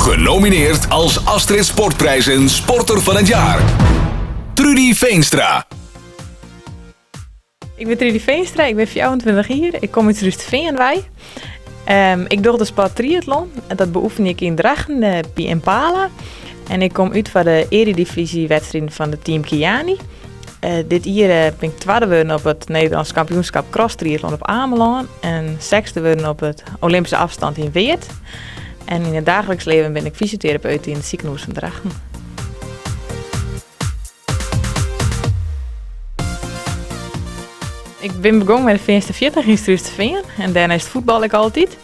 Genomineerd als Astrid Sportprijzen Sporter van het Jaar. Trudy Veenstra. Ik bin Trudy Veenstra, ik bin 24 jier, ik kom út Surhústerfean wei. Ik doch de sport triatlon en dat beoefenje ik yn Drachten by Impala. En ik kom út foar de earedivyzje wedstriden fan de team Kyani. Dit jier bin ik twadde wurden op it Nederlânsk kampioenskap cross triatlon op Amelân en sechsde wurden op it Olympyske afstand yn Weert. En yn it daagliks leven bin ik fysioterapeut yn it sikehûs fan Drachten. Ik bin begûn mei de Feanster 40 yn Surhústerfean en dêrneist fuotbal ik altyd.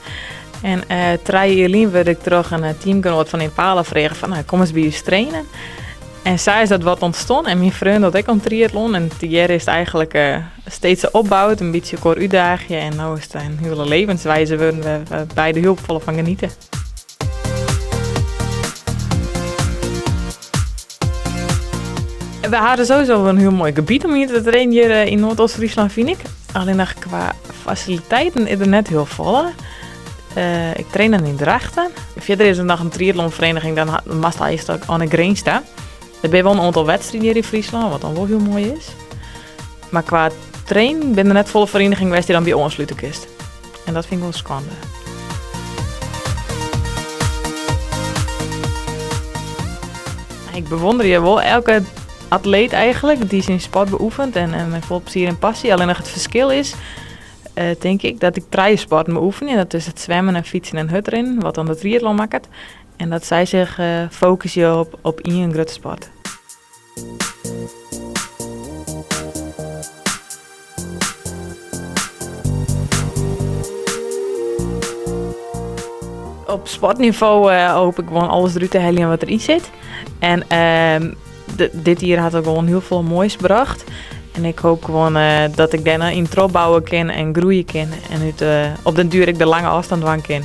En trije jier lyn wurd ik troch in teamgenoat fan Impala frege fan nou, kom ris by ús trainen. En sa is dat wat ûntstien en myn freon docht ek oan triatlon en tegearre is it eigenlik steeds opboud, in bytsje elkoar útdaagje en no is it in hiele levenswijze wurden wêr't we beide hiel folle fan geniete. We hawwe sowieso in hiel moai gebiet om hjir te trainen hjir yn Noardeast-Fryslân fyn ik. Allinnich kwa fasiliteiten is der net hiel folle. Ik train dan yn Drachten. Fierder is der noch in triatlonfereniging, dan moatst eins oan de grins ta. Der binne wol in oantal wedstriden hjir yn Fryslân, wat dan wol hiel moai is. Mar kwa trainen binne der net folle ferienigingen wêr'tst dy dan by oanslute kinst. En dat fyn ik wol skande. Ik bewûnderje wol elke atleet eigenlik dy't syn sport beoefenet en mei fol plezier en passy. Allinnich it ferskil is, tink ik, dat ik trije sporten beoefenje. Dat is it swimmen en fytsen en hurdrinnen, wat dan de triatlon makket. En dat sy sich fokusje op ien grutte sport. Op sportnivo hoop ik gewoan alles derút te heljen wat deryn sit. En dit jier hat it gewoan hiel folle moais brocht. En ik hoop gewoan dat ik dêrnei yn trochbouwe kin en groeie kin. En út op den duer ek de lange ôfstân dwaan kin.